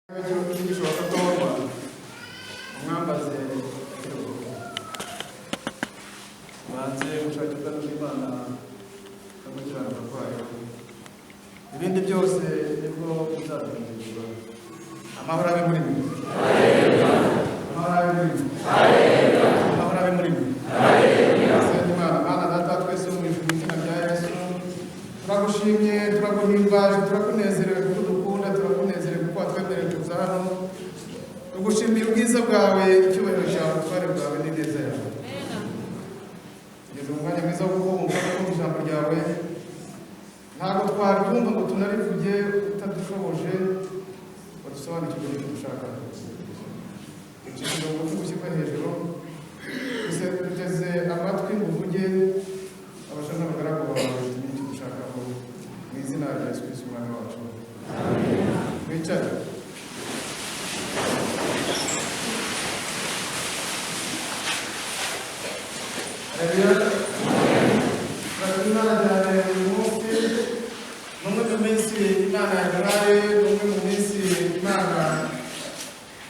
Gishoboka ko umwambaze banze gushaka ubwami bw'Imana no gukiranuka kwayo, ibindi byose nibwo bizaduhindurwa. Amahoro abe muri mwe, amahoro abe muri mwe, amahoro abe muri mwe. Senga Imana, Mana Data wa twese wo mu ijuru, mu izina rya Yesu turagushimye, turaguhimbaje, turakunezerewe kuko udukunda, turakunezerewe kuko watwemereye kuza hano. Tugushimiye ubwiza bwawe, icyubahiro cyawe, ubutware bwawe n'ineza yawe. Tugeze mu mwanya mwiza wo kukumva no kumva ijambo ryawe. Ntabwo twaryumva ngo tunarivuge utadushoboje ngo dusobanukirwe n'icyo dushaka. Ducishije bugufi gushyirwa hejuru, duteze amatwi ngo uvuge, abasha n'abagaragu bawe tumenye icyo dushakaho, mu izina rya Yesu Kristo Umwami wacu. Mwicare. Haleluya. Turashima Imana cyane uyu munsi. Ni umwe mu minsi Imana yaduhaye, ni umwe mu minsi Imana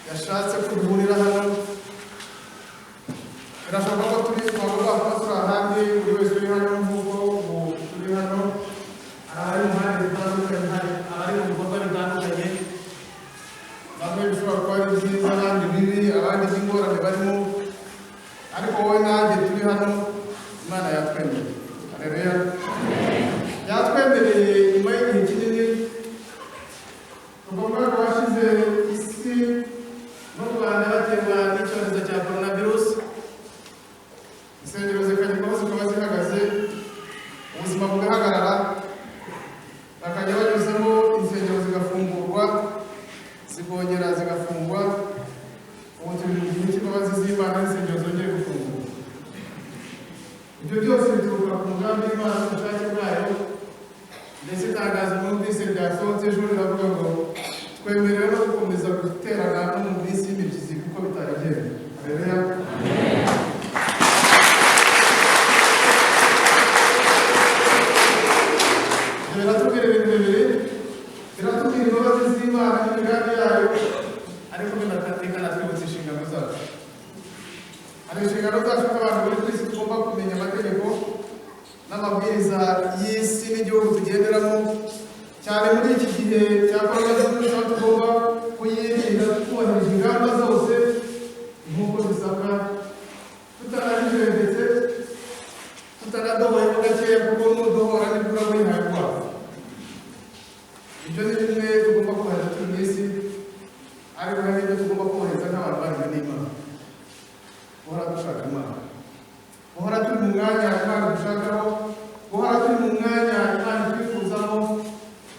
yashatse ko duhurira hano. Birashoboka ko turi twagomba kuba turi ahandi, buri wese uri hano nk'uko ubu turi hano. Hari abari mu mpande zitandukanye, hari abari mu bikorwa bitandukanye. Bamwe bishobora kuba ari byiza, abandi bibi, abandi by'ingorane barimo, ariko wowe nanjye turi hano, Imana yatwemereye. Haleluya. Yatwemereye nyuma y'igihe kinini, kuva mu mwaka washize isi N'u Rwanda baterwa n'icyorezo cya coronavirus, insengero zikanyurwaho zikaba zihagaze, ubuzima bugahagarara, bakajya banyuzamo insengero zigafungurwa, zikongera zigafungwa. Ubu turi mu gihe cy'imbabazi z'Imana, insengero zongeye gufungurwa. Ibyo byose bituruka ku mugambi w'Imana n'ubushake bwayo. Ndetse itangazo mwumvise ryasohotse ejo riravuga ngo twemerewe no gukomeza guterana no mu minsi y'imibyizi kuko bitari byemewe. Haleluya. Ibyo biratubwira ibintu bibiri: biratubwira imbabazi z'Imana n'imigambi yayo, ariko bikanatwibutsa inshingano zacu. Hari inshingano zacu nk'abantu bari ku isi, tugomba kumenya amategeko n'amabwiriza y'isi n'igihugu tugenderamo, cyane muri iki gihe cya korona virusi, aho tugomba kuyirinda twubahirije ingamba zose nk'uko zisabwa, tutanabijendetse, tutanadohoyemo gakeya, kuko nudohora nibwo uraba wihaye ubwato. Ibyo ni bimwe tugomba kubahiriza turi mu isi, ariko hari n'ibyo tugomba kubahiriza nk'abantu baremwe n'Imana: guhora dushaka Imana, guhora turi mu mwanya Imana dushakaho, guhora turi mu mwanya Imana twifuzamo,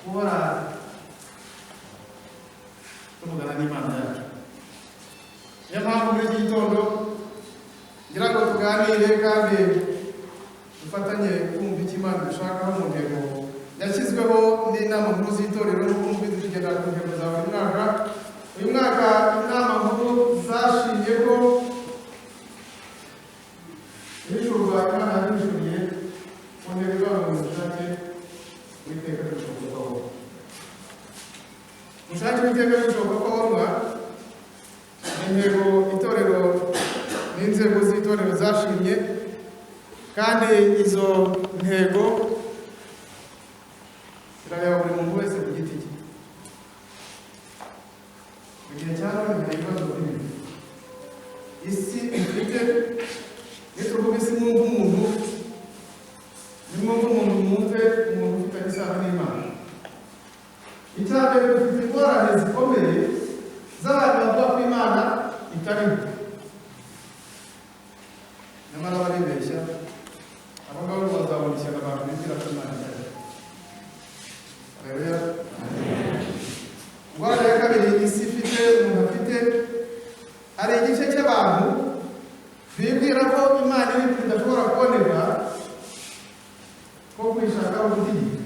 guhora tuvugana n'Imana yacu. Niyo mpamvu muri iki gitondo ngira ngo tuganire kandi dufatanye kumva icyo Imana dushakaho mu ntego yashyizweho n'inama nkuru z'itorero. Nk'uko mubizi, tugendera ku ntego za buri mwaka. Uyu mwaka inama nkuru zashimye ko ihishurwa Imana yaduhishuriye ku ntego ivuga ngo mushake Uwiteka bishoboka ko abonwa. Mushake Uwiteka bishoboka ko abonwa ni intego itorero n'inzego z'itorero zashimye, kandi izo ntego zirareba buri muntu wese ku giti cye. Mu gihe cya none hari ibibazo bibiri isi ifite. Nituvuga isi, mwumva umuntu, nimwumva umuntu, mwumve umuntu ufitanye isano n'Imana. Icya mbere, dufite ingorane zikomeye z'abantu bavuga ko Imana itariho, nyamara baribeshya. Abo ngabo bazabona ishyano, abantu bibwira ko Imana itariho. Haleluya. Ingorane ya kabiri isi ifite, umuntu afite, hari igice cy'abantu bibwira ko Imana iri kure, idashobora kuboneka, ko kwishakaho gutegeka,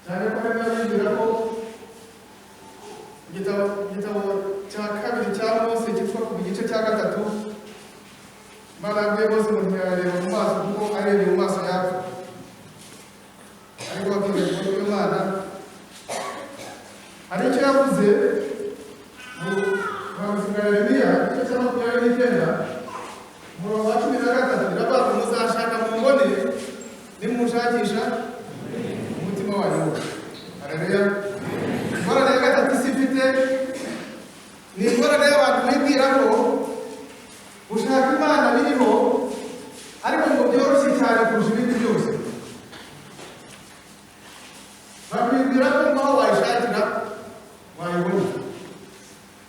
cyane ko hari n'abibwira ko igitabo cya kabiri cya Mose cyitwa Kuva igice cya 3, Imana yabwiye Mose ngo ntiyareba mu maso kuko arebye mu maso yapfa, ariko bakibwira ko Imana. Hari Yaravuze mu buhanuzi bwa Yeremiya, igice cya 29, umurongo wa 13, iravuga ngo muzashaka mumbone nimunshakisha umutima wanyu wose. Haleluya. Ingorane ya gatatu isi ifite ni ingorane y'abantu bibwira ko gushaka Imana biriho, ariko ngo byoroshye cyane kurusha ibindi byose. Bakwibwira ko aho wayishakira wayibona.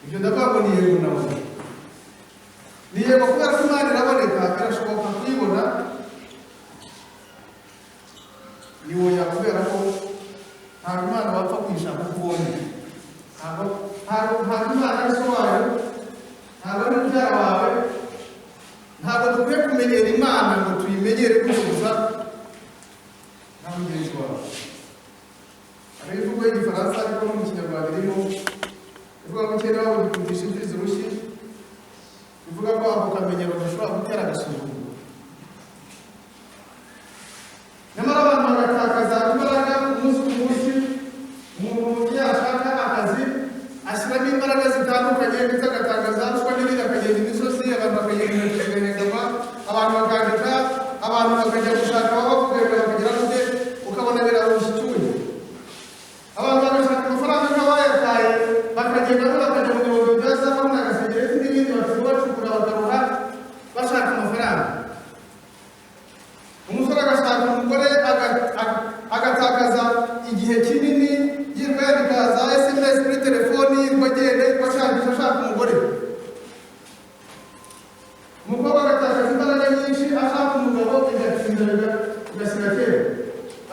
Ibyo ndavuga ngo ni yego nawe. Ni yego kubera ko Imana iraboneka, birashoboka kuyibona. Ni oya kubera ko ntabwo Imana wapfa kuyishaka uko ubonye. Ntabwo Imana ari so wayo, ntabwo ari mubyara wawe. Ntabwo dukwiye kumenyera Imana ngo tuyimenyere gutyo gusa nka mugenzi wawe. Hari imvugo y'Igifaransa ariko no mu Kinyarwanda irimo, ivuga ngo kera waba ugikundisha imfizi urushyi, ivuga ko ako kamenyero gashobora gutera agasuzuguro. Nyamara abantu bagatakaza imbaraga umunsi ku munsi. Umuntu iyo ashaka akazi ashyiramo imbaraga zitandukanye, ndetse agatakaza ruswa n'ibindi, akagenda imisozi, abantu bakagenda intoki zigahengama, abantu bakandika, abantu bakajya gushaka ababakorera bakagira gute, ukabona birarushya icyuya. Abantu bagashaka amafaranga nk'abayataye, bakagenda bakajya mu bihumbi bya zaburi n'agasegereti n'ibindi, bakajya bacukura bakaruha bashaka amafaranga. Umusore agashaka umugore agatakaza igihe kinini yirirwa yandika za SMS kuri telefoni, yirirwa agenda, yirirwa ashakisha ashaka umugore. Umukobwa agatakaza imbaraga nyinshi ashaka umugabo, bigatinda bigashyira kera,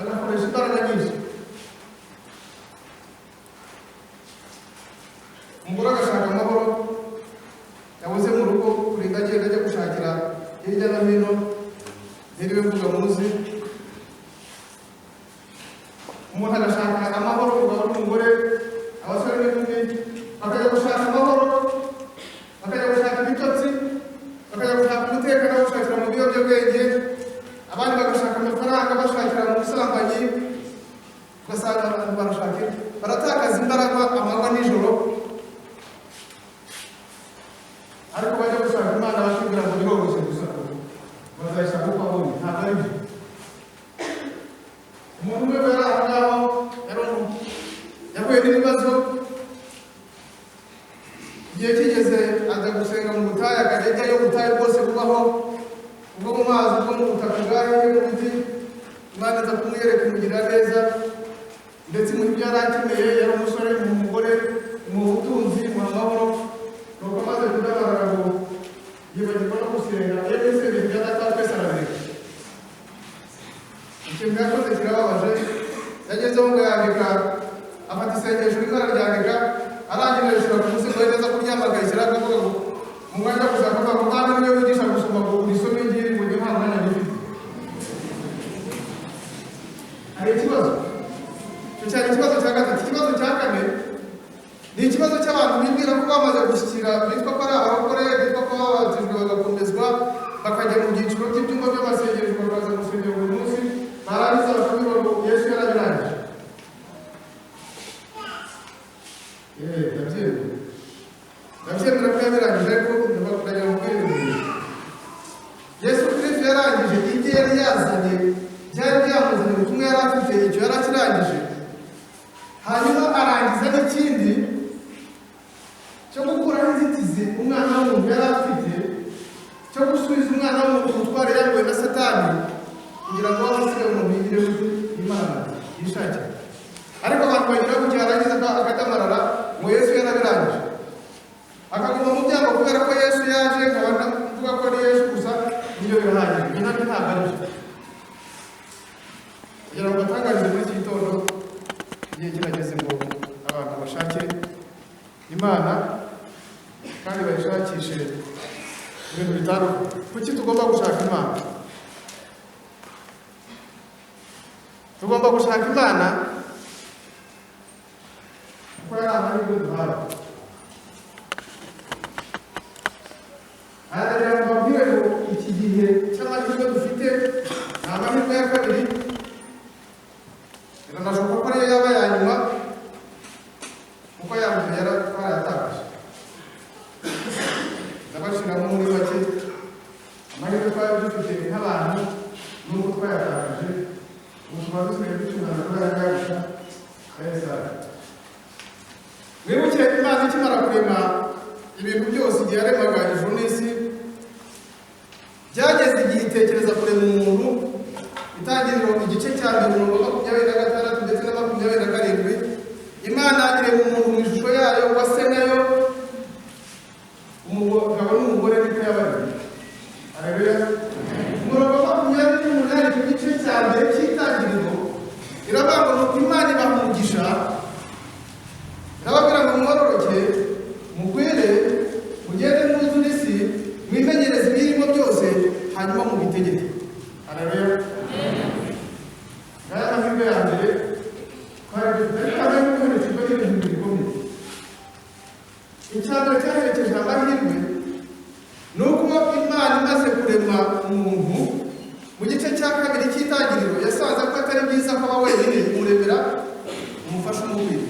agakoresha imbaraga nyinshi. Umugore agashaka amahoro yabuze mu rugo, kurinda agenda ajya gushakira hirya no hino, ntiriwe mvuga muzi. Umuntu agashaka amahoro, umugabo n'umugore, abasore n'inkumi bakajya gushaka amahoro, bakajya gushaka ibitotsi, bakajya gushaka umutekano bashakira mu biyobyabwenge, abandi bagashaka amafaranga bashakira mu busambanyi. Ugasanga abantu barashaka, baratakaza imbaraga amanywa nijoro, ariko bajya gushaka Imana bakibwira ngo biroroshye gusa, bazayishaka uko babonye. Ntabwo ari byo. Umuntu umwe yari aho ngaho, yahuye n'ibibazo, igihe kigeze ajya gusenga mu butayu, akajya ajyayo ubutayu bwose bubaho, ubwo mu mazi, ubwo mu butaka bwahehe, mu biti. Imana iza kumwereka, imugirira neza, ndetse mu byo yari akeneye. Yari umusore, mu mugore, mu butunzi, mu amahoro. Nuko amaze kudabarara ngo yibagirwa no gusenga, iyo yisengeye ibya data twese arabireka. Ikintu yakoze kirababaje. Yagezeho ngo yandika, afata isengesho rimwe araryandika, arangije arishyira ku musego we neza kuryama, akayishyira, akavuga ngo mu mwanya wo gushaka avuga ngo Mana niwe wigisha gusoma ngo urisome ngiri, ngo njye nta mwanya ngifite. Hari ikibazo. Icyo cyari ikibazo cya gatatu. Ikibazo cya kane ni ikibazo cy'abantu bibwira ko bamaze gushyikira, bitwa ko ari abarokore, bitwa ko babatijwe bagakomezwa, bakajya mu byiciro by'ibyumba by'amasengesho, bakaza gusengera buri munsi, barangiza bakabwira ngo Yesu yarabirangije. Ndabyemera ko yabirangije, ariko ndagira ngo mbwire ibintu. Yesu Kristo yarangije ibyo yari yazanye, byari byamuzanye, ubutumwa yari afite, icyo yari akirangije. Hanyuma arangiza n'ikindi cyo gukuraho inzitizi umwana w'umuntu yari afite, cyo gusubiza umwana w'umuntu ubutware yambuwe na Satani, kugira ngo abasigaye umuntu yigire Imana yishakire. Ariko abantu bagira gutya, yarangiza akadamarara ngo Yesu yarabirangije, akaguma mu byago kubera ko Yesu yaje, nkaba mvuga ko ari Yesu gusa, nibyo birahagije. Ibyo nabyo ntabwo ari byo. Kugira ngo batangarize muri iki gitondo, igihe kirageze ngo abantu bashake Imana kandi bayishakishe ibintu bitandukanye. Kuki tugomba gushaka Imana? Tugomba gushaka Imana kuko ari amahirwe duhawe. Aragira ngo mbabwire ngo iki gihe cy'amahirwe dufite ni amahirwe ya kabiri, biranashoboka ko ariyo yaba ya nyuma, kuko ya mbere Nuko twayatakaje, ubu tukaba dusigaye ducungana kuri aya ngaya gusa aya Yesaya. Mwibuke Imana ikimara kurema ibintu byose, igihe yaremaga ijuru n'isi, byageze igihe itekereza kurema umuntu. Itangiriro igice cya mbere, umurongo wa 26 ndetse na 27, Imana irema umuntu mu ishusho yayo, wase nayo, umugabo n'umugore niko yabaremye. Haleluya. Umurongo wa 28 ku gice cya mbere cy'Itangiriro iravuga ngo nuko Imana ibaha umugisha, irababwira ngo mwororoke, mugwire, mugende mwuzure isi, mwimenyereze ibiyirimo byose, hanyuma mubitegeke. Haleluya. Ngaya amahirwe ya mbere twari dufite, ariko amahirwe aherekejwe n'ibintu bikomeye. Icya mbere cyaherekeje amahirwe ni uko Imana imaze kurema umuntu, mu gice cya kabiri cy'Itangiriro yasanze ko atari byiza ko aba wenyine, imuremera umufasha umubiri.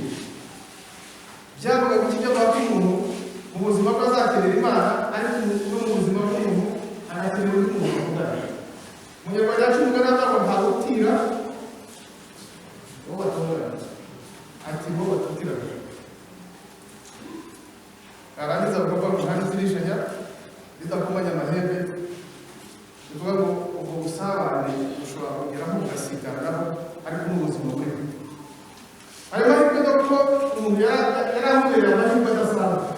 Byavugaga iki? Byo ko umuntu mu buzima bwe azakenera Imana, ariko no mu buzima bw'umuntu agakenera undi muntu bavugana. Umunyarwanda yacu umugani avuga ngo ntawe utira uwo batongana, ati uwo batutira. Arangiza avuga ngo nta n'izirishanya ridakomanya amahembe. Bivuga ngo ubwo busabane bushobora kugeraho bugasiganaho, ariko n'ubuzima buriho. Ayo mahirwe no kuko umuntu yari ahubereye amahirwe adasanzwe.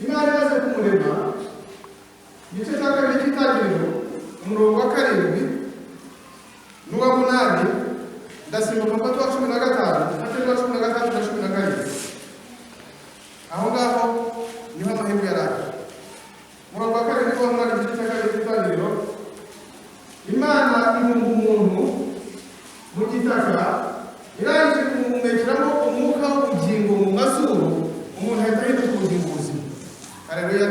Imana imaze kumurema, igice cya kabiri cy'Itangiriro, umurongo wa 7 n'uwa 8, ndasimbuka mfate uwa 15, mfate n'uwa 16 na 17. Aho ngaho niho amahirwe yari ari. Umurongo wa 7 n'uwa 8, igice cya kabiri cy'Itangiriro, Imana ibumba umuntu mu gitaka, irangije kumuhumekeramo umwuka w'ubugingo mu mazuru, umuntu ahita ahinduka ubugingo buzima. Haleluya.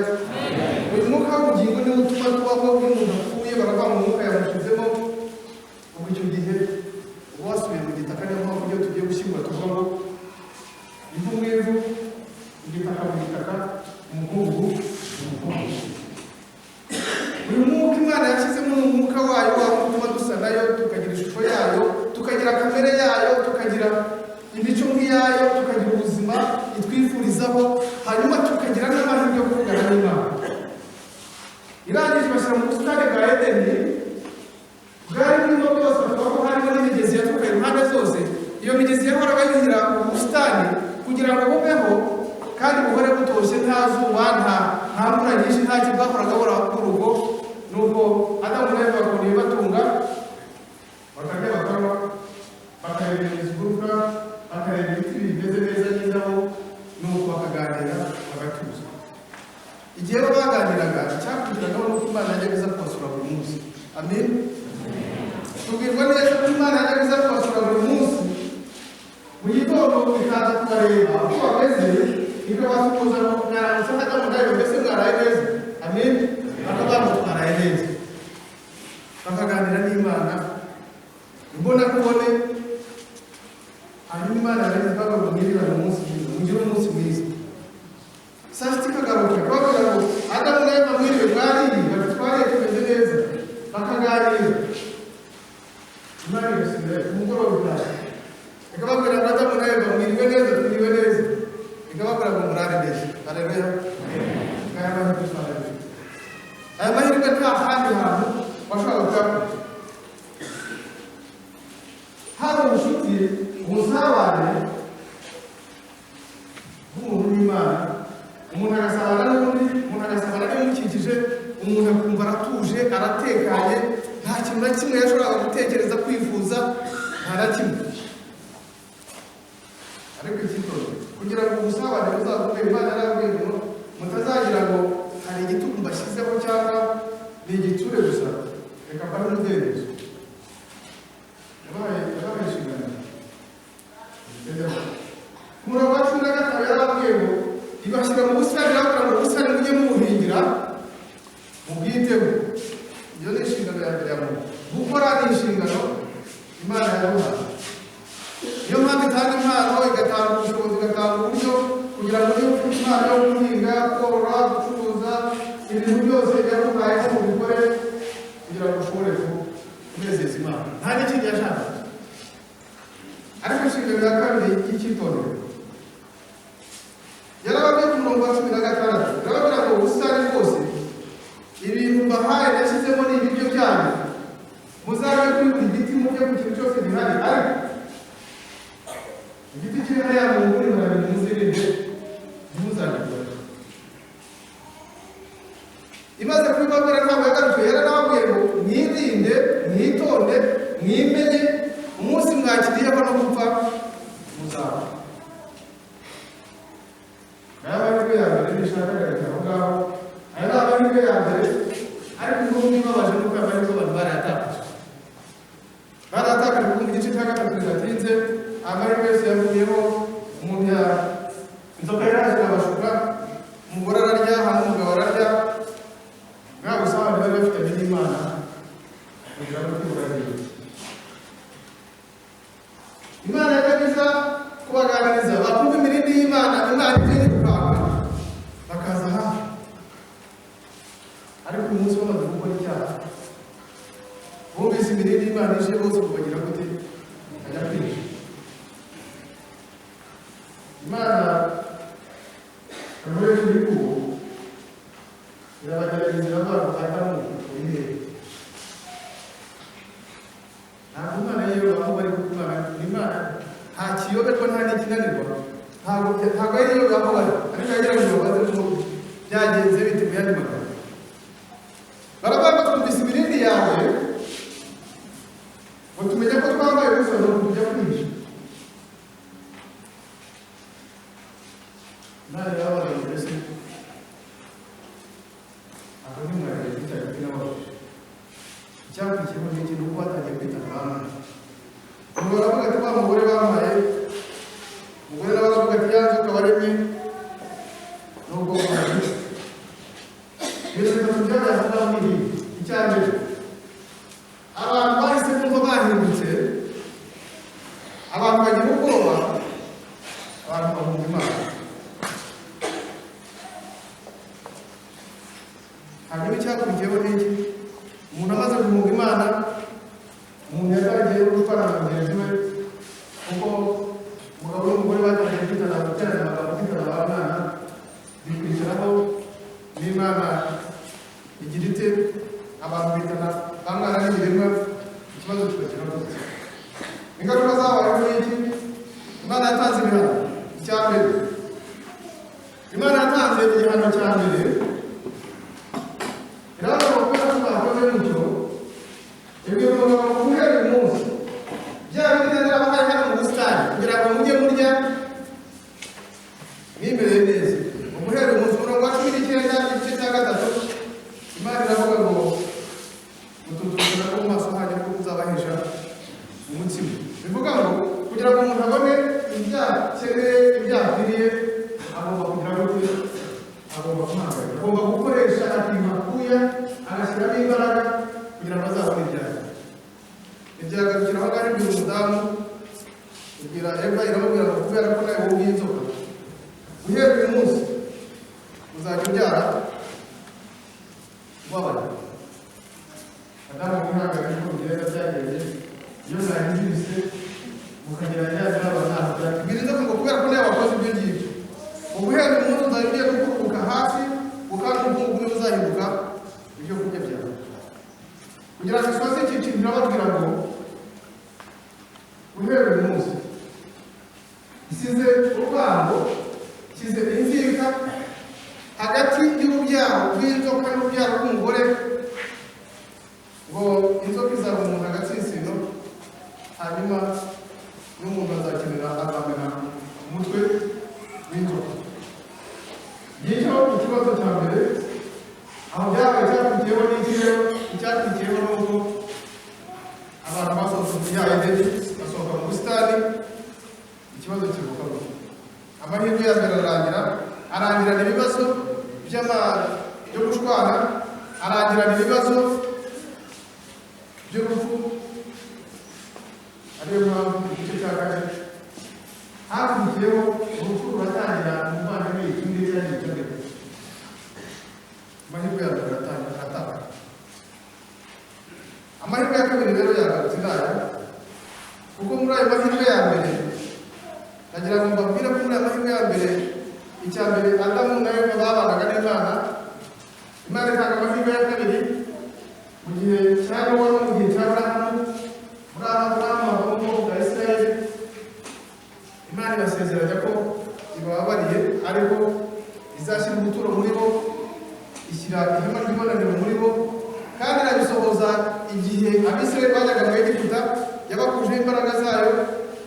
Uyu mwuka w'ubugingo niwo utuma tubaho. Iyo umuntu apfuye baravuga ngo umwuka yamushizemo, ubwo icyo gihe uba wasubiye mu gitaka. Niyo mpamvu iyo tugiye gushyingura tuvuga ngo ivu mu ivu, igitaka mu gitaka, umukungugu mu mukungugu. Uyu mwuka Imana yashyizemo ni umwuka wayo, wawo utuma dusa nayo, tukagira ishusho yayo, tukagira kamere yayo, tukagira imico nk'iyayo, tukagira ubuzima itwifurizaho, hanyuma tukagira n'amahirwe yo kuvugana n'Imana. Irangije bashyira mu busitani bwa Edeni, bwari burimo byose, bavuga ko harimo n'imigezi yaturuka impande zose. Iyo migezi yahoraga yuhira ubusitani kugira ngo bubeho kandi buhore butoshye, nta zuba, nta mvura nyinshi, nta kibwahoraga bw'urugo. Nuko Adamu na Eva bakabona ibibatunga, bakarya, bakanywa, bakareba inyoni ziguruka, bakareba ibiti bimeze neza n'indabo, nuko bakaganira bagatuza. Igihe bo baganiraga, icyakurikiragaho ni uko Imana yajyaga iza kubasura buri munsi. Amen. Tubwirwa neza ko Imana yajyaga iza kubasura buri munsi. Mu gitondo ikaza kubareba uko bameze, ikabasuhuza ngo mwaramutse Adamu na Eva, mbese mwaraye neza? Amen. Bakavuga ngo twaraye neza. Bakaganira n'Imana imbonakubone. Hanyuma Imana yarangiza ikavuga ngo mwirirane umunsi mwiza, mugire umunsi mwiza. Saa sita ikagaruka ikababwira ngo Adamu na Eva mwiriwe, mwariye? Bati twariye, tumeze neza. Bakaganira. Imana igasubira ku mugoroba ikaza ikababwira ngo Adamu na Eva mwiriwe neza? Twiriwe neza. Ikababwira ngo murare neza. Haleluya. Ngaya mahirwe twari dufite. Aya mahirwe nta handi hantu washobora kuyakura. Hari ubucuti, ubusabane bw'umuntu n'Imana, umuntu agasabana n'undi, umuntu agasabana n'ibimukikije, umuntu akumva aratuje, aratekanye, nta kintu na kimwe yashoboraga gutekereza kwifuza, nta na kimwe. Ariko icyitozo kugira ngo ubusabane buzagume, Imana yarababwiye ngo mutazagira ngo hari igitugu mbashyizeho cyangwa ni igitsure gusa, reka mbahe umudendezo. Yabahaye inshingano. Ku murongo wa 15 yarababwiye ngo ibashyira mu busitani, irababwira ngo ubusitani mujye mubuhingira, mubwiteho. Iyo ni inshingano ya mbere ya muntu. Gukora ni inshingano Imana yaduhaye. Niyo mpamvu itanga impano, igatanga ubushobozi, igatanga uburyo kugira ngo niba ufite impano yo guhinga, korora, gucuruza, ibintu byose yaguhaye ngo ubikore kugira ngo ushobore Kunezeza Imana, nta n'ikindi yashakaga. Ariko inshingano ya kabiri y'icyitonderwa yarababwiye ku murongo wa 16, irababwira ngo ubusitani bwose ibintu mbahaye nashyizemo ni ibiryo byanyu, muzabe kuri buri giti mujye ku kintu cyose gihari, ariko igiti kiri hariya mu nguni murabintu muzirinde ntimuzagikore. Imaze kubibabwira ntabwo yagarukiye, yaranababwiye ngo mwirinde, mwitonde, mwimenye, umunsi mwakiriyeho no gupfa muzapfa. Aya mahirwe ya mbere nishakaga aho ngaho, aya ni amahirwe ya mbere, ariko ubwo mwibabaje nuko amahirwe abantu barayatakaje. Baratakaje kuko mu gice cya 3 bidatinze amahirwe yose yavuyeho, umuntu inzoka yaraje irabashuka, umugore ararya, hanyuma umugabo ararya, bwa busabane bari bafitanye n'Imana kugira ngo twiburagiye. Imana yajyaga kubaganiriza bakumva imirindi y'Imana, Imana ije kuranga bakaza hafi. Ariko uyu munsi bamaze gukora icyaha, bumvise imirindi y'Imana ije bose kubagira gute? Ajya kwica. Imana muri iki gihugu irabagerageza iravuga ngo Adamu uri hehe? Ntabwo Imana yewe aho bari kuko Imana nta kiyoberwa nta n'ikinanirwa, ntabwo ari iyo aho bari, ariko yagerageje babaze ngo byagenze bite mu yandi magambo. Baravuga ngo twumvise imirindi yawe ngo tumenye ko twambaye ubusa nuko tujya kwihisha. Imana irababaza mbese aho ntimwagerageje icyaha giti n'ababasha. Icyakurikiyeho ni iki? Ni uko batangiye kwita ku bana. Umugabo aravuga ati wa mugore bampaye, umugore nawe aravuga ati ya nzoka waremye nubwo bwawe. Ibintu bitatu byabaye aho ngaho ni ibi. Icya mbere, abantu bahise bumva bahindutse, abantu bagira ubwoba, abantu bahunga Imana. Hanyuma icyakurikiyeho ni iki? Umuntu amaze guhunga Imana, umuntu yatangiye gutwara na mugenzi we, kuko umugabo n'umugore batangiye kwitana guterana amagambo, kwitana ba mwana, bikurikiraho n'Imana igira ite? Abantu bitana ba mwana n'ibiremwa, ikibazo kibakira gute? Ingaruka zabayeho ni iki? Imana yatanze ibihano. Icya mbere, Imana yatanze igihano cya mbere, iravuga ngo kubera ko mwakoze mutyo, ibyo bigomba guhera uyu munsi bya bindi narabahaye hano mu busitani kugira ngo mujye murya mwimereye neza. Guhera uyu munsi, umurongo wa 19 igice cya 3, Imana iravuga ngo mututukura ko mu maso hanyu ko muzabahesha umutsima. Bivuga ngo kugira ngo umuntu abone ibyo akeneye, ibyo akwiriye, agomba kugira gute? Agomba guhangayika, agomba gukoresha akimakuya, agashyiramo imbaraga kugira ngo azabone ibyaha. Ibyagarukira aho ngaho ibwira umudamu, ibwira Eva, iramubwira ngo kubera ko nawe wumviye inzoka, guhera uyu munsi uzajya ubyara ubabaye. Adamu mwihangane uko bigenda byagenze, iyo mwagize ibise mukagira yaje n'abana, ibwira inzoka ngo kubera ko nawe wakoze ibyo ngibyo, uguhera uyu munsi uzajya ugiye gukurubuka hasi, kandi umukungugu niwe uzahinduka ibyo kurya byawe. Kugira ngo isoze iki kintu irababwira ngo guhera uyu munsi isize urwango, isize inzika hagati y'urubyaro rw'inzoka n'urubyaro rw'umugore, ngo inzoka izaba umuntu agatsinsino, hanyuma n'umuntu azakenera azamena umutwe w'inzoka. Ngicyo ikibazo cya mbere aho byabaye. Icyakurikiyeho ni iki rero? Icyakurikiyeho ni uko abantu basohotse mu ya Edeni, basohoka mu busitani, ikibazo kivuka gutyo. Amahirwe ya mbere ararangira, arangirana ibibazo byo gushwana, arangirana ibibazo by'urupfu. Ariyo mpamvu igice cya 4 hakurikiyeho urupfu ruratangira umuvandimwe iki ngiki yagiye icyo mbere. Amahirwe ya mbere aratakara. Amahirwe Amahirwe ya kabiri rero yagarutse nayo, kuko muri ayo mahirwe ya mbere nagira ngo mbabwire ko muri ayo mahirwe ya mbere, icya mbere Adamu na Eva babanaga n'Imana. Imana itanga amahirwe ya kabiri mu gihe cya Nowa no mu gihe cya Aburahamu. Muri Aburahamu havamo ubwoko bwa Isirayeli. Imana ibasezeranya ko ibababariye, ariko izashyira ubuturo muri bo, ishyira ihema ry'ibonaniro muri bo, kandi irabisohoza igihe Abisirayeli bajyaga mu Egiputa. Yabakujeho imbaraga zayo,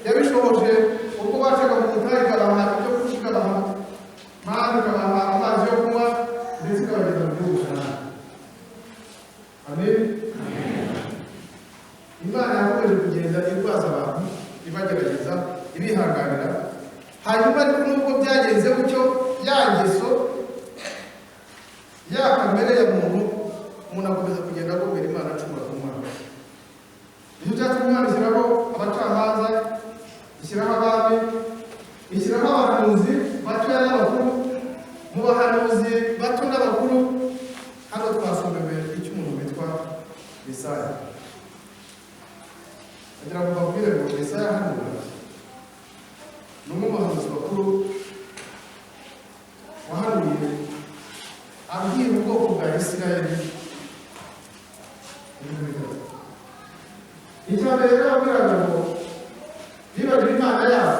yabishohoje ubwo bacaga mu butayu, ikabaha ibyo kurya, ikabaha manu, ikabaha amazi yo kunywa, ndetse ikabageza mu gihugu Kanani. Amen. Imana yakomeje kugenda irwaza abantu, ibagerageza, ibihanganira. Hanyuma ariko nubwo byagenze gutyo, ya ngeso, ya kamere ya muntu, umuntu akomeza kugenda agomera Imana, acumura ku Mana. Nicyo cyatumye Imana ishyiraho abacamanza, ishyiraho abami, ishyiraho abahanuzi batoya n'abakuru. Mu bahanuzi bato n'abakuru hano twasomewe icyo umuntu witwa Yesaya. Agira ngo mbabwire ngo Yesaya hano ni umwe mu bahanuzi bakuru wahanuye abwira ubwoko bwa Isirayeli ibintu bitatu. Icya mbere yarababwiraga ngo bibagiwe Imana yabo.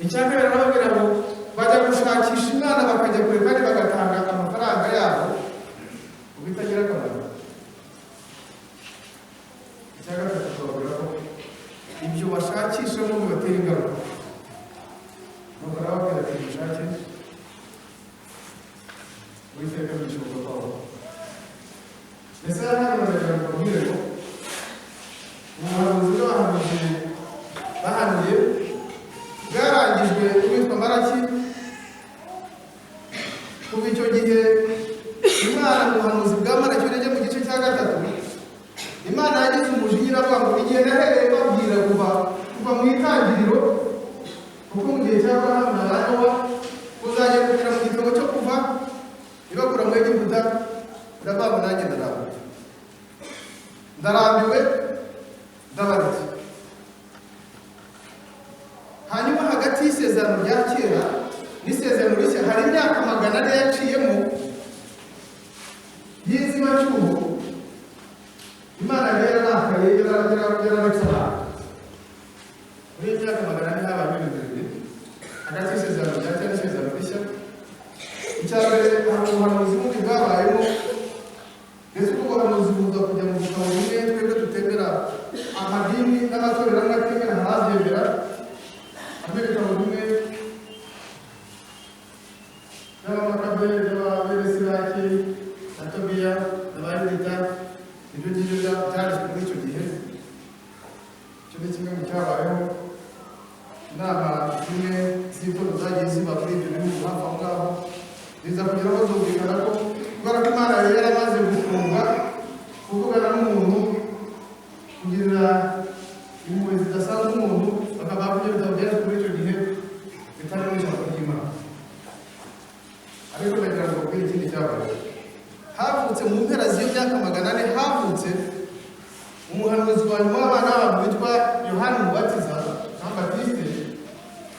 Icya kabiri arababwira ngo bajya gushakisha Imana bakajya kure, kandi bagatanga amafaranga yabo mu bitagira akamaro. Icya gatatu tubabwira ko ibyo bashakishamo bibatera ingaruka. Nuko arababwira ati mushake Uwiteka bishoboka kwawo. Ndetse hano baragira ngo babwire ngo ubuhanuzi bw'abahanuzi bahanuye bwarangijwe n'uwitwa Maraki. Kuva icyo gihe Imana mu buhanuzi bwa Maraki urebye mu gice cya 3, Imana yagize umujinya iravuga ngo igihe nahereye babwira kuva mu itangiriro, kuko mu gihe cya Aburahamu na Nowa kuzajya kugera mu gitabo cyo kuva ibakura mu Egiputa, iravuga ngo nanjye ndarambiwe, ndarambiwe, ndabaretse. Hanyuma hagati y'isezerano rya kera n'isezerano rishya hari imyaka 400 yaciyemo y'inzibacyuho. Imana yari yararakaye, yararetse abantu. Muri iyi myaka 400 habayemo ibintu bibiri hagati y'isezerano rya kera n'isezerano rishya. Icya mbere, hari ubuhanuzi bundi bwabayemo, ndetse ubwo buhanuzi buza kujya mu bitabo bimwe twebwe tutemera, amadini n'amatorero amwe atemera ntabyemera. Harimo ibitabo bimwe by'Abamakabe, by'Ababeresiraki na Tobiya n'Abayudita, ibyo ngibyo byanditswe muri icyo gihe. Icyo ni kimwe mu cyabayeho. Inama zimwe z'itorero zagiye ziba muri ibyo bihugu hafi aho ngaho, ziza kugeraho zumvikana ko kubera ko Imana yari yaramaze gufunga kuvugana n'umuntu, kugirira impuhwe zidasanzwe umuntu, bakaba ibyo bitabo byanditswe muri icyo gihe bitari mu ijambo ry'Imana. Ariko ndagira ngo mbabwire ikindi cyabaye. Havutse mu mpera z'iyo myaka 400, havutse umuhanuzi wa nyuma w'abana b'abantu witwa Yohani Umubatiza, Jean Baptiste.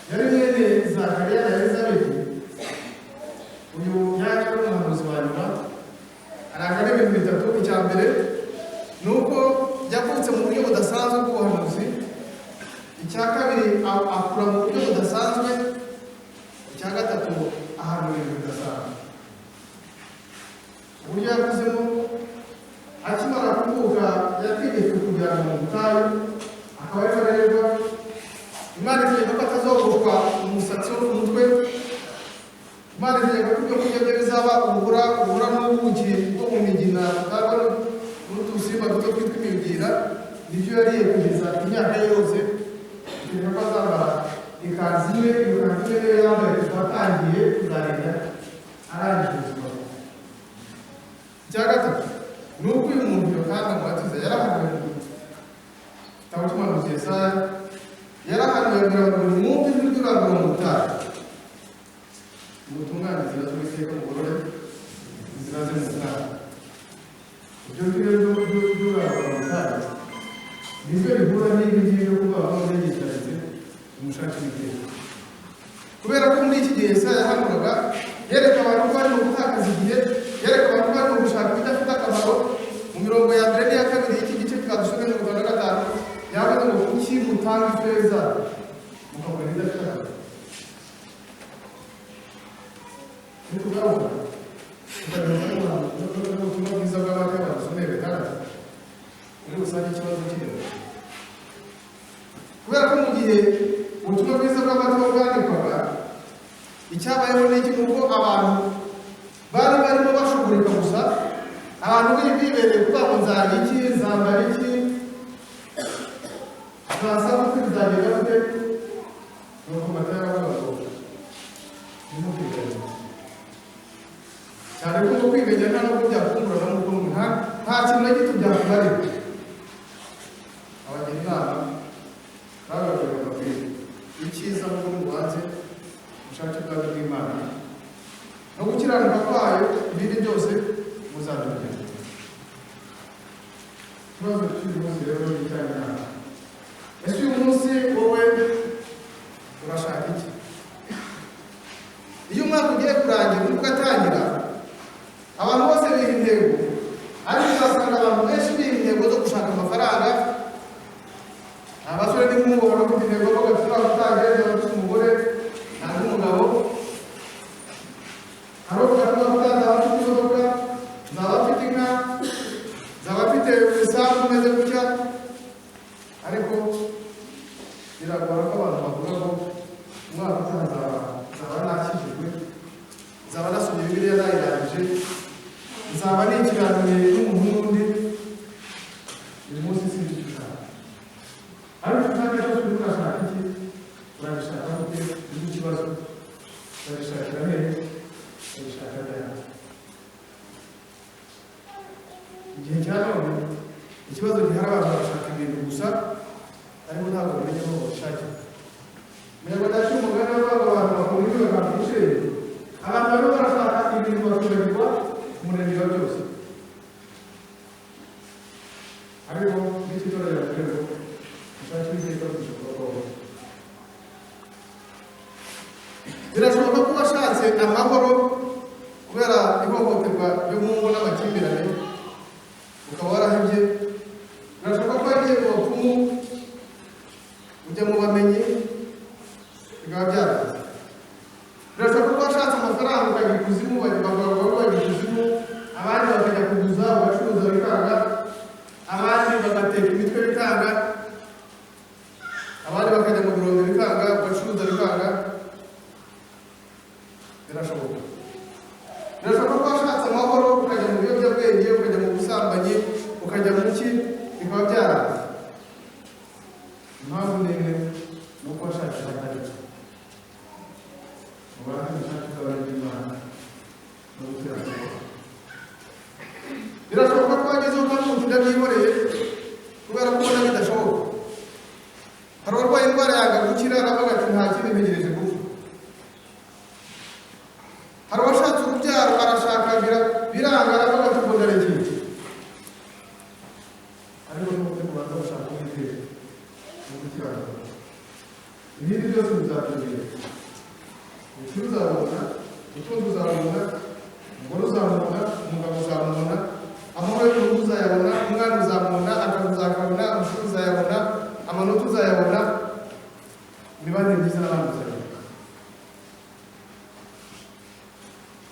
Yari mwene Zakariya na Elizabeti. Uyu yaje ari umuhanuzi wa nyuma, arangwa n'ibintu bitatu. Icya mbere ni uko yavutse mu buryo budasanzwe bw'ubuhanuzi. Icya kabiri, akura mu buryo budasanzwe. Icya gatatu, ahanura ibintu bidasanzwe. Uburyo yakuzemo, akimara kuvuka yategetswe kujyanwa mu butayu, akaba ariho arererwa. Imana itegeka ko atazogoshwa umusatsi wo ku mutwe. Imana itegeka ko ibyo kurya bye bizaba ubura n'ubuki bwo mu migina cyangwa n'utusimba duto twitwa imibwira, nibyo yariye kugeza imyaka ye yose. Itegeka ko azambara ikanzu imwe, iyo kanzu imwe niyo yambaye kuva atangiye kuzarinda arangije ubuzima bwe. Icya gatatu ni uko uyu muntu Yohana Umubatiza yarahanuye mu gitabo cy'umuhanuzi Yesaya, yarahanuye abwira ngo nimwumve ijwi ry'urangurura mu butayu, mutunganye inzira z'Uwiteka, mugorore inzira ze mu butayu. Ibyo ngibyo by'urangurura Nibyo bihura n'ibi ngibi byo kuvuga ngo yitaritse umushake w'iteka. Kubera ko muri iki gihe Yesaya yahanuraga, yereka abantu ko barimo gutakaza igihe, yereka abantu ko barimo gushaka ibidafite akamaro. Mu mirongo ya mbere n'iya kabiri y'iki gice twadusomye 55, yavuze ngo kuki mutanga ifeza mukagura ibidafite akamaro. Nitugaruka tukagaruka n'ubutumwa bwiza bw'abandi badusomeye bitandatu muri rusange ikibazo kirimo. Kubera ko mu gihe ubutumwa bwiza bw'amateka bwandikwaga, icyabayeho ni iki? Nuko abantu bari barimo bashugurika gusa, abantu bibereye kuvuga ngo nzarya iki, nzambara iki, nzasa gute, bizagenda gute. Nuko Matayo aravuga ngo ntimukiganye cyane, kuko kwiganya nta nubwo byakungura no mu nta kintu na gito byakumarira. Abagira inama bababwira babwira icyiza n'ubwo mubanze ubushake bwawe bw'Imana no gukiranuka kwayo, ibindi byose muzabyongera. Ikibazo cy'uyu munsi rero ni icy'Imana. Ese uyu munsi wowe urashaka iki? Iyo umwaka ugiye kurangira undi ugatangira, abantu bose biha intego, ariko uzasanga abantu benshi biha intego zo gushaka amafaranga. Abasore n'inkumi bahora bafite intego yo kuvuga ati utangiye nzaba mfite umugore nta n'umugabo, hari uvuga ati nzaba mfite imodoka, nzaba mfite inka, nzaba mfite isambu imeze gutya. Ariko biragora ko abantu bavuga ngo umwaka utaha nzaba nakijijwe, nzaba nasomye Bibiliya nayirangije, nzaba nikiraniye n'umuntu n'undi. Uyu munsi sinzi icyo ushaka, ariko ushaka cyose urimo urashaka iki? Urabishaka gute? Ni ikibazo. Urabishakira hehe? Urabishaka ryari? Igihe cya none ikibazo gihari, abantu barashaka ibintu gusa, ariko ntabwo bamenya aho babishakira. Umunyarwanda yaciye umugani avuga ngo abantu bakunda ibyo bakwishyuye. Abantu barimo barashaka ibintu bakibagirwa umuremyi wa byose. Ariko n'iki torero rero ushaka ibiteka bishoboka ko birashoboka ko washatse amahoro kubera ihohoterwa ryo mu ngo n'amakimbirane, ukaba warahebye. Birashoboka ko wagiye mu bapfumu, ujya mu bamenyi, bikaba byaranze. Birashoboka ko washatse amafaranga ukajya ikuzimu, bavuga ko wajya ikuzimu, abandi bakajya kuguza ugacuruza bikanga, abandi bagateka imitwe bikanga, abandi bakajya mu birombe bikanga, ugacuruza bikanga. Birashoboka. Birashoboka ko washatse amahoro ukajya mu biyobyabwenge, ukajya mu busambanyi, ukajya mu ki, bikaba byaranze. Impamvu ni imwe, ni uko washatse ahatari. Mubanze mushake ubwawe bw'Imana no gukiranuka. Birashoboka ko wagezeho ukavuga uti ndabyihoreye kubera ko ubona bidashoboka. Hari uwarwaye indwara yanga gukira, aravuga ati nta kindi ntegereje gupfa. Hari uwashatse urubyaro arashaka biranga, aravuga ati ubwo ndarekeye. Ariko n'ubundi mubanza gushaka Uwiteka no gukiranuka, ibindi byose bizabyongera. Ubukire uzabubona, ubutunzi uzabubona, umugore uzamubona, umugabo uzamubona, amahoro y'urugo uzayabona, umwana uzamubona, akazi uzakabona, amashuri uzayabona, amanota uzayabona, imibanire myiza n'abandi uzayabona.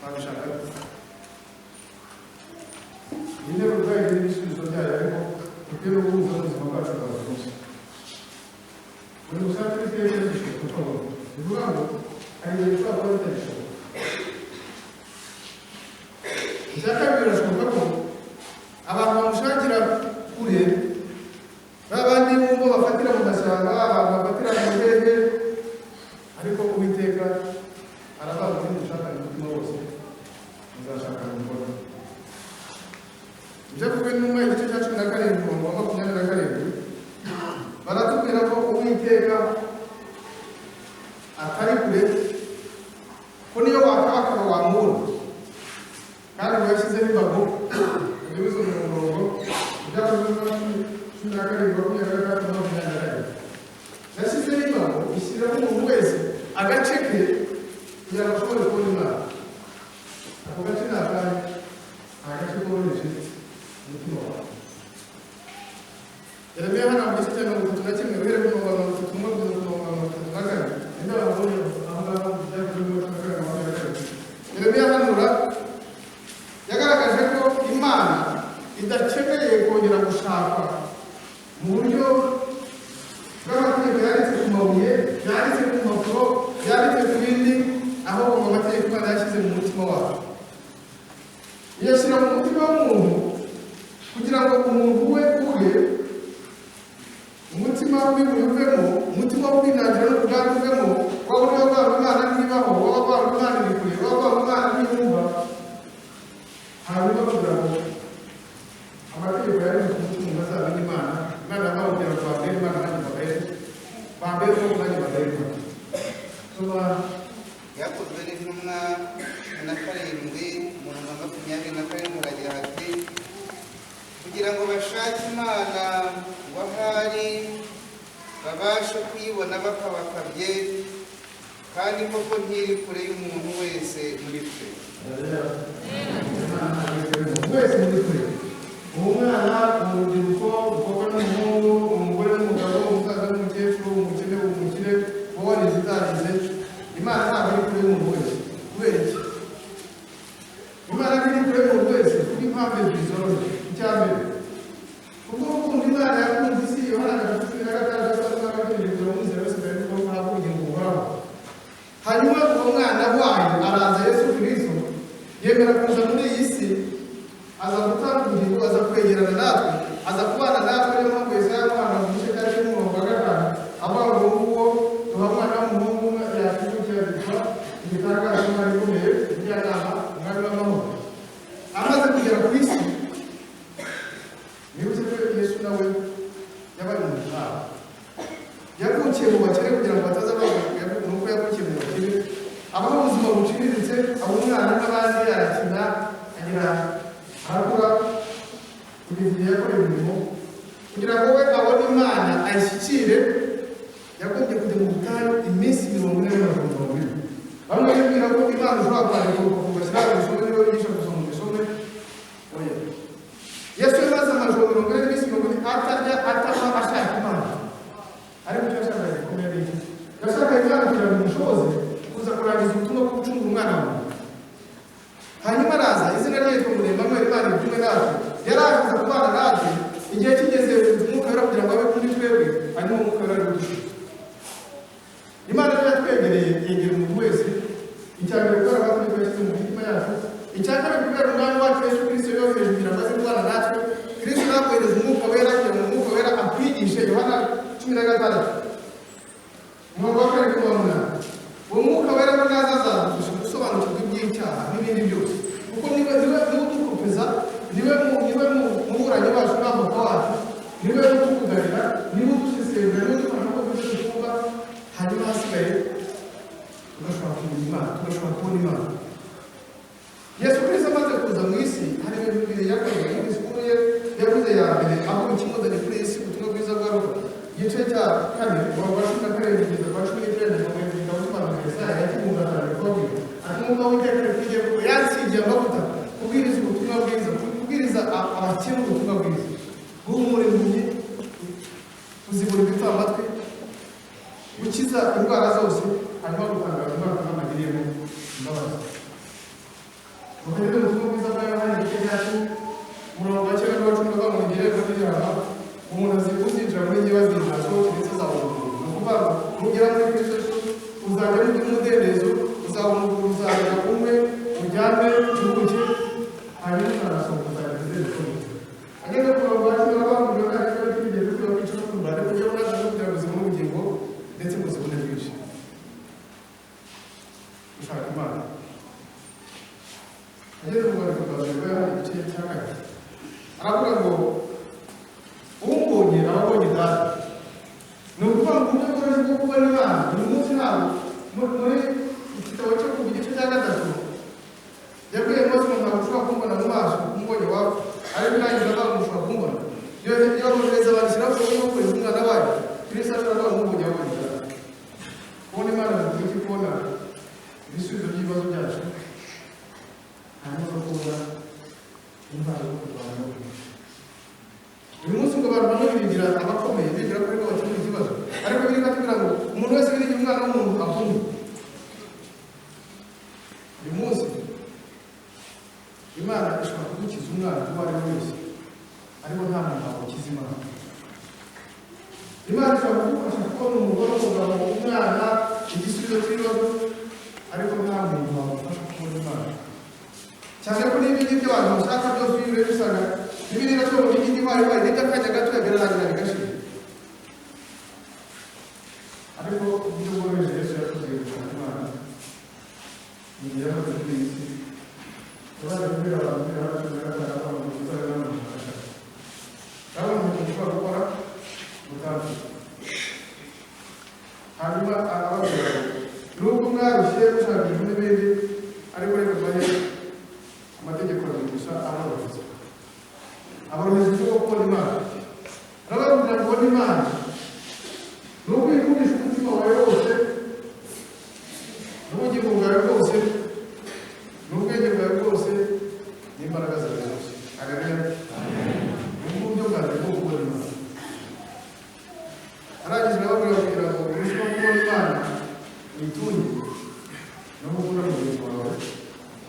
Wabishaka gute? Iyi ntebe ubwayo igira ibisubizo byayo, ariko dukwiye no guhuza n'ubuzima bwacu bwa buri munsi. Buri bushake bw'iteka gishoboka ko bivuga ngo hari igihe bishobora kuba bitagishoboka. Icya kabiri, birashoboka ko abantu bamushakira kure, ba bandi bumva bafatira mu mashyamba, abantu bafatira mu hehe, ariko Uwiteka aravuga ngo nimushakane umutima wose muzashakana umugore. Ibyakozwe n'Intumwa igice cya 17 umurongo wa 27 baratubwira ko Uwiteka atari kure, ko niyo wakabakaba wamubona, kandi ngo yashyizeho imbago. Ujye wisomera umurongo, Ibyakozwe n'Intumwa 17. 7, 22. Yashyizeho imbago ishyiramo umuntu wese agace ke kugira ngo ashobore kubona Imana. Ako gace ni akahe? Agace koroheje umutima wawe. Yeremiya hano mu gice cya 31 uhereye ku murongo wa 31 kugeza ku murongo wa 34. Ninde wabonye aho ngaho mu byakozwe 12? Yeremiya hanura yagaragaje ko Imana idakeneye kongera gushakwa mu buryo bw'amategeko yanditse ku mabuye, yanditse ku mpapuro, yanditse ku bindi, ahubwo ngo amategeko Imana yashyize mu mutima wawe. Iyashyira mu mutima w'umuntu kugira ngo umuntu we ubwe umutima w'ibuye uvemo, umutima wo kwinangira n'ubwandu uvemo, waba uriho rwaba Imana ntibaho, waba rwaba Imana iri kure, waba rwaba Imana ntiyumva. Hanyuma kugira ngo amategeko yanditse ku mutima umuntu azamenye Imana, Imana yamubwira ngo bambere Imana nanjye mbabere, bambere uwo nanjye mbabere Imana. Tuba Byakozwe n'intumwa 17 umurongo wa 27 haragira hati kugira ngo bashake Imana ngo ahari babashe kuyibona bakabakabye, kandi koko ntiri kure y'umuntu wese muri twe. Wese muri twe, umwana, urubyiruko, umukobwa n'umuhungu, umugore n'umugabo, umusaza n'umukecuru, umukene, umukire, wowe warize utarize, Imana ntabwo iri kure y'umuntu wese. Kubera iki? Imana ntiri kure y'umuntu wese kubw'impamvu ebyiri zoroshye. Icya mbere, kubwo gukunda Imana yakunze isi, Yohana 16 kugira ngo umwizera wese mbere y'uko ahabwa ubugingo buhoraho. Hanyuma uwo mwana wayo araza, Yesu Kristo yemera kuza muri iyi si, aza gutanga ubugingo, aza kwegerana natwe, aza kubana natwe. Niyo mpamvu Yesaya mwana mu gice cya 10 umurongo wa 5 avuga ngo nguwo duha umwana w'umuhungu umwe yakivukira yitwa igitangaza, Imana ikomeye, umujyanama, umwami w'amahoro. Amaze kugera ku isi, nibutse ko Yesu nawe yabaye umuntu nkawe. Yavukiye mu bakene kugira ngo bataza bavuga nuko yavukiye mu bakene, abaho ubuzima buciriritse, aba umwana n'abandi, arakina, agira arakura kugeza igihe yakoreye umurimo kugira ngo we abone Imana ayishyikire. Yagombye kujya mu butayu iminsi 40 n'amajoro 40. Bamwe bibwira ko Imana ushobora kwandika urupapuro ugashyira ibisome, niba wigisha gusoma ubisome. Oya, Yesu yamaze amajoro 40 n'iminsi 40 atarya atanywa ashaka Imana. Ariko icyo yashakaga gikomeye ni iki? Yashakaga Imana kugira ngo imushoboze kuza kurangiza ubutumwa bwo gucungura umwana wawe. Hanyuma araza, izina rye yitwa ngo ni Emmanuel, Imana iri kumwe natwe. Yaraje aza kubana natwe, igihe kigeze Umwuka Wera kugira ngo abe kuri twebwe, hanyuma Umwuka Wera ari kudufasha. Imana rero yatwegereye, yegera umuntu wese. Icya mbere kubera amategeko yashyize mu mitima yacu, icya kabiri kubera umwami wacu Yesu Kristo yohereje kugira ngo aze kubana natwe. Kristo nakohereza Umwuka Wera kugira ngo Umwuka Wera akwigishe. Yohana 16 umurongo wa 7 n'uwa 8. Uwo Mwuka Wera ngo naza azadufasha gusobanukirwa iby'icyaha n'ibindi byose, kuko niwe udukopeza, niwe muburanyi wacu n'avoka wacu, niwe utukugarira, niwe udusesengura, niwe udufasha ko ibyo dukumva. Hanyuma hasigaye tugashobora kumenya Imana, tugashobora kubona Imana. Yesu Kristo amaze kuza mu isi, hari ibintu bibiri yakoze muri disikuru ye yavuze ya mbere, aho ikimuzanye kuri iyi si, ubutumwa bwiza bwa Luka igice cya 4 umurongo wa 17 kugeza ku wa 19, mu gitabo cy'umuhanuzi Yesaya yakimwunganira kubabwira ati Umwuka w'Uwiteka ari kuri jye kuko yansigiye amavuta kubwiriza ubutumwa bwiza, kubwiriza abakene ubutumwa bwiza, guhumura impumyi, kuzibura ibipfamatwi, gukiza indwara zose, hanyuma gutangaza Imana n'amagiriyemo imbabazi. Mukagire ubutumwa bwiza bwa Yohana igice cya 10 umurongo wa 9 n'uwa 10 uvuga ngo nigere kuryama, umuntu uzinjira muri njye azinjira asohoke ndetse azabona ubugingo. Ni ukuvuga ngo nugera muri Kristo Yesu uzajya mu umudendezo, uzabona ubugingo, uzagera umwe uryame uruhuke, hanyuma uzanasohoka uzajya umudendezo. Ageze ku murongo wa 10 aravuga ngo ntabwo ari kwigira kuri we kwica no kurwara, ariko njyewe naje kugira ngo ubuzima n'ubugingo ndetse ngo zibone bwinshi. Gushaka Imana. Imana ishobora kugufasha kubona umugore, umugabo, umwana, igisubizo cy'ibibazo, ariko nta muntu wagufasha kubona Imana. Cyane ko n'ibindi ngibyo abantu bashaka byose iyo urebye usanga n'ibindi nacyo mu bindi Imana ibaye n'iby'akanya gato birarangira bigashira. Ariko uburyo bworoheje Yesu yatubwiye gushaka Imana mu gihe yamaze kuri iyi si, yabaje kubwira abantu muri Yohana 15 avuga ngo muzabe namwe mushaka. Ndabona umuntu ushobora gukora mutandukanye. Hanyuma arababwira ngo nubwo mwarushye mushaka ibintu n'ibindi, ariko reka mbahe amategeko abiri gusa aborohereza. Aborohereza uburyo bwo kubona Imana. Arababwira ngo kubona Imana ni ukwikundisha umutima wawe wose, n'ubugingo bwawe bwose, n'ubwenge bwawe bwose, n'imbaraga zawe zose. Haleluya. Ni uburyo bwa mbere bwo kubona Imana. Arangije arababwira kugira ngo urusheho kubona Imana witunge no gukunda mugenzi wawe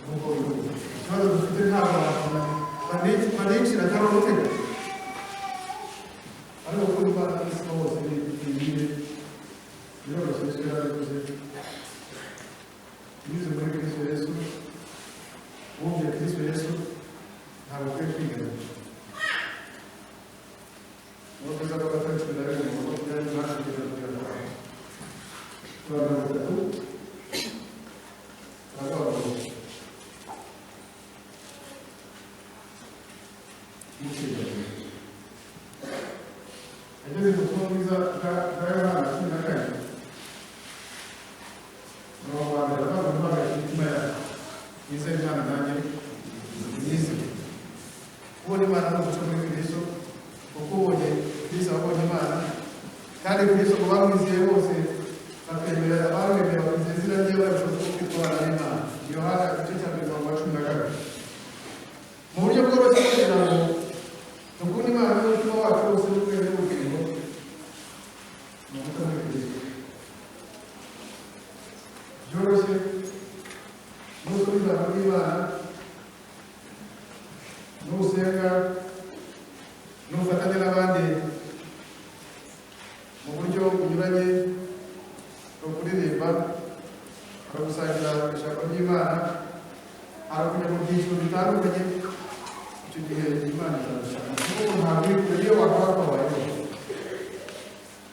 nk'uko wikunda. Ikibazo dufite ntabwo abantu banicira cyangwa gutega, ariko gukunda Imana n'umutima wose ni ibihe biroroshye. Yesu yarabivuze binyuze muri Kristo Yesu. Wumviye Kristo Yesu ntabwo ukwiye kwigana. Murakoze. Ko Matayo 11 umurongo 28 kugeza kuri 30, turavuga ngo ntukigane. Yageze mu butumwa bwiza bwa Yohana 14 umurongo wa mbere, avuga ngo ntimuhagarike imitima yacu, mwizere Imana nanjye mwizere. Kubona Imana ni uguca muri Kristo, kuko ubonye Kristo aba abonye Imana, kandi Kristo ku bamwizeye bose bakemera, abamwemera bakizera izina rye, babasha kwitwa abana b'Imana. Yohana igice cya mbere umurongo wa 12. Mu buryo bworoshye, kugira ngo dukunde Imana n'umutima wacu wose n'ubwenge n'ubugingo, ni uguca muri Kristo. Byoroshye, nusoma ijambo ry'Imana, nusenga, nufatanya n'abandi mu buryo bunyuranye, hari ukuririmba, hari ugusangira ijambo ry'Imana, hari ukujya mu byiciro bitandukanye, icyo gihe Imana izagushaka kuko ntabwo iri kure niyo wakaba wakabayeho.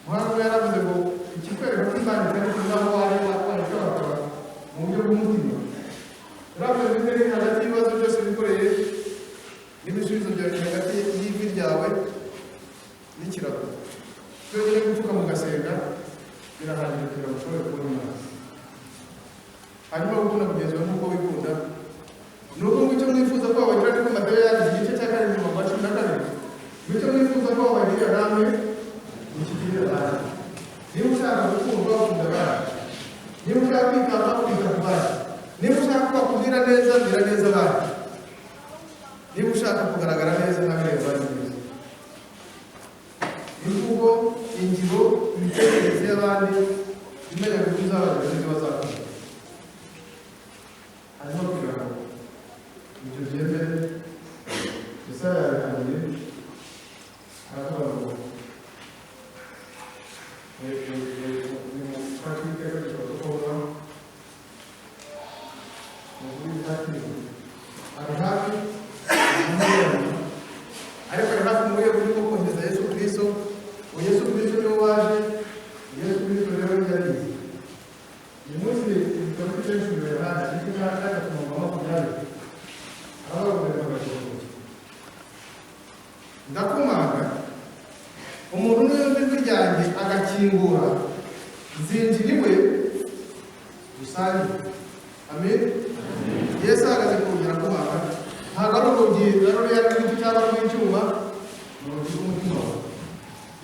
Umuhanga umwe yaravuze ngo ikikwereka ko Imana itari kure n'aho wari wakabakaba mu buryo bw'umutima, yaravuze ngo iri hagati y'ibibazo byose wikoreye n'ibisubizo byawe, biri hagati y'ivi ryawe n'ikirago. Byonyine gupfukama ugasenga birahagije kugira ngo ushobore kubona Imana. Hanyuma gukunda mugenzi wawe nk'uko wikunda, ni uko ngo icyo mwifuza ko babagira, niko Matayo yanditse igice cya 2 umurongo wa 12, ngo icyo mwifuza ko babagirira namwe mukigirire abandi. Niba ushaka gukundwa, ukunda abandi. Niba ushaka kwitabwaho, kwita ku bandi. Niba ushaka ko bakubwira neza, bwira neza abandi. Niba ushaka kugaragara neza, nawe reba abandi neza. Imvugo, ingiro, imitekerereze y'abandi imenya ko uzabagira n'ibyo bazakora. Hanyuma kugira ngo ibyo byemere, Yesaya yabihanuye aravuga ngo nimushake Uwiteka bishoboka ko bubaho, ni ukuri ntakiriho, ari hafi, ariko ari hafi mu buryo bwo kohereza Yesu Kristo. Uwo Yesu Kristo niwe waje. Yesu Kristo rero yarize. Uyu munsi igitabo cy'Ibyahishuriwe Yohana igice cya 3 umurongo wa 20, aravuga ngo ndakomanga, umuntu niyumva ijwi ryanjye agakingura, nzinjira iwe dusangire. Amen. Yesu ahagaze ku rugi arakomanga. Ntabwo ari urugi na ruriya rw'igiti cyangwa rw'icyuma, ni urugi rw'umutima wawe.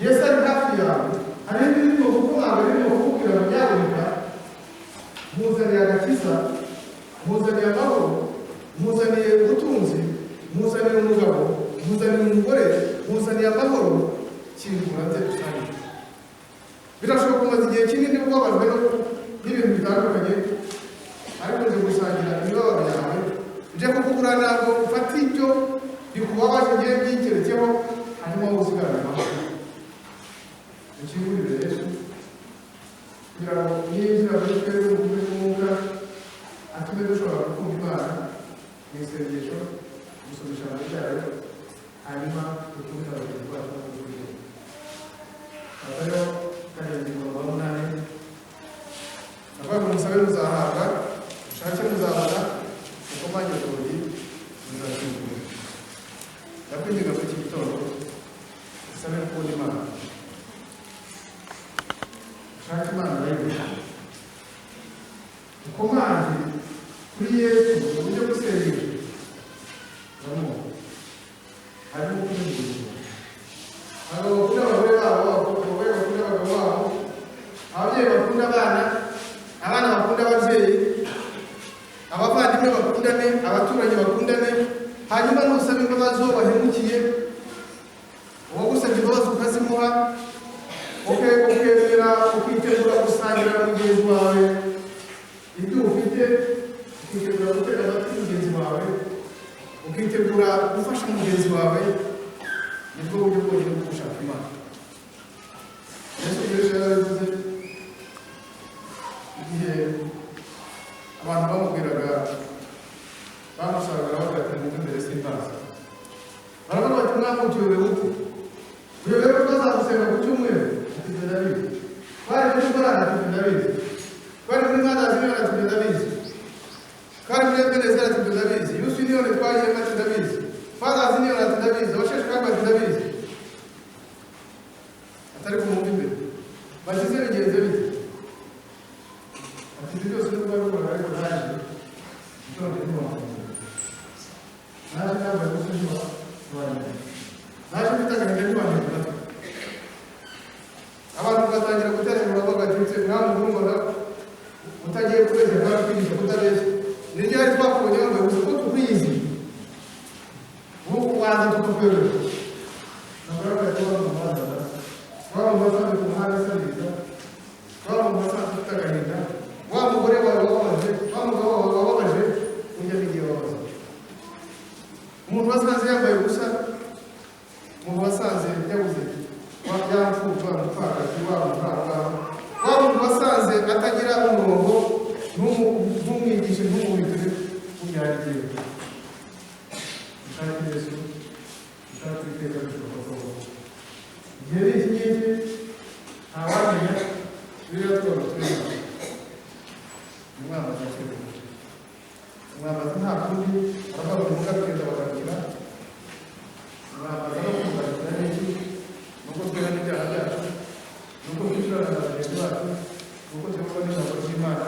Yesu ari hafi yawe. Hari ijwi ririmo gukomanga, ririmo kukubwira ngo nyabuneka, muzaniye agakiza, muzaniye amahoro, muzaniye ubutunzi, muzaniye umugabo, muzaniye umugore, muzaniye amahoro, kingura nze dusangire. Birashoboka umaze igihe kinini ubabajwe n'ibintu bitandukanye, ariko nje gusangira imibabaro yawe, nje kukugura ntabwo ufata ibyo bikubabaje ngiye byikerekeho, hanyuma wowe usigarane amahoro. Dukingurire Yesu kugira ngo niyinjira muri twebwe mu buryo bw'umwuka atume dushobora gukunda Imana mu isengesho, gusoma ijambo ryayo, hanyuma dukunde na bagenzi bacu no kugira. Matayo 7:8 avuga ngo musabe muzahabwa, mushake muzabona, mukomange ku rugi muzakingura. Ndakwinginga muri iki gitondo usabe gukunda Imana, ushake Imana urayibona, ukomange kuri Yesu mu buryo bw'isengesho uramuha. Harimo kumwinginga. Abagabo bakunda abagore babo, abagore bakunda abagabo babo, ababyeyi bakunda abana, abana bakunda ababyeyi, abavandimwe bakundane, abaturanyi bakundane. Hanyuma nusaba imbabazi uwo wahemukiye, uwagusabye imbabazi ukazimuha, ukemera ukitegura gusangira na mugenzi wawe ibyo ufite, ukitegura gutega amatwi mugenzi wawe, ukitegura gufasha mugenzi wawe, nibwo buryo bwonyine bwo gushaka Imana. Yesu Kristo yarabivuze igihe abantu bamubwiraga, bamusabaga bavuga ati mwumve mbere simbazi. Baravuga bati mwami utuyobewe ute? Uyobewe ko twazagusenga ku cyumweru? Ati ibyo ndabizi. Twari muri korali? Ati ibyo ndabizi. Twari muri Madazi Niyoni? Ati ibyo ndabizi. Twari muri Ebenezeri? Ati ibyo ndabizi. Yusu Niyoni twagiyemo? Ati ndabizi. Fathers Niyoni? Ati ndabizi. Abasheshe akanguhe? Ati ndabizi. Atari kumwumva imbere bakize bigenze bite? Ati ibyo byose nubwo babikora, ariko naje none ntiwamenya, naje nambaye ubusa ntiwamenya, naje mfite agahinda ntiwamenya amatwi. Abantu batangira gutera inkuru bavuga ati mwami urumva utagiye kubeshya kandi kwigisha kutabeshya, ni ryari twakubonye wambaye ubusa ko tukwizi ubu waza tukakuyobera? Nagaragaye ko wa muhanda, wa muntu wasanze ku muhanda asabiriza, wa muntu wasanze ufite agahinda, wa mugore wawe wababaje, wa mugabo wawe wababaje, ujya n'igihe wabaza. Umuntu wasanze yambaye ubusa, umuntu wasanze yabuze yamfubyi, wa mupfakazi, wa mupfakazi, wa muntu wasanze atagira umurongo, ntumwigishe, ntumuhindure, burya hari igihe. Ushake Yesu, ushake Uwiteka bishoboka ko igihe ni iki ngiki, ntawamenya. Bibiliya twaba turimo umwambazi akiri, umwambazi nta kundi aravuga ngo mugarukire ndabagarukira. Umwambazi no kumugarukira ni iki? Nuko twihana ibyaha byacu, nuko twishyurana na bagenzi bacu, nuko tuyoborwa n'ijambo ry'Imana,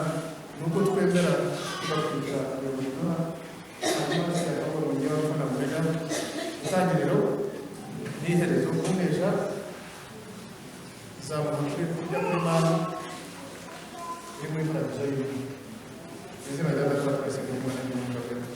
nuko twemera tugakurikiza iyo butumwa. Hanyuma tukavuga ngo ngewe abafana murega itangiriro n'iherezo kunesha zamuha kuri kurya kuri mani iri muri paradizo y'Imana. Izina rya Data twese n'Umwana n'Umwuka Wera.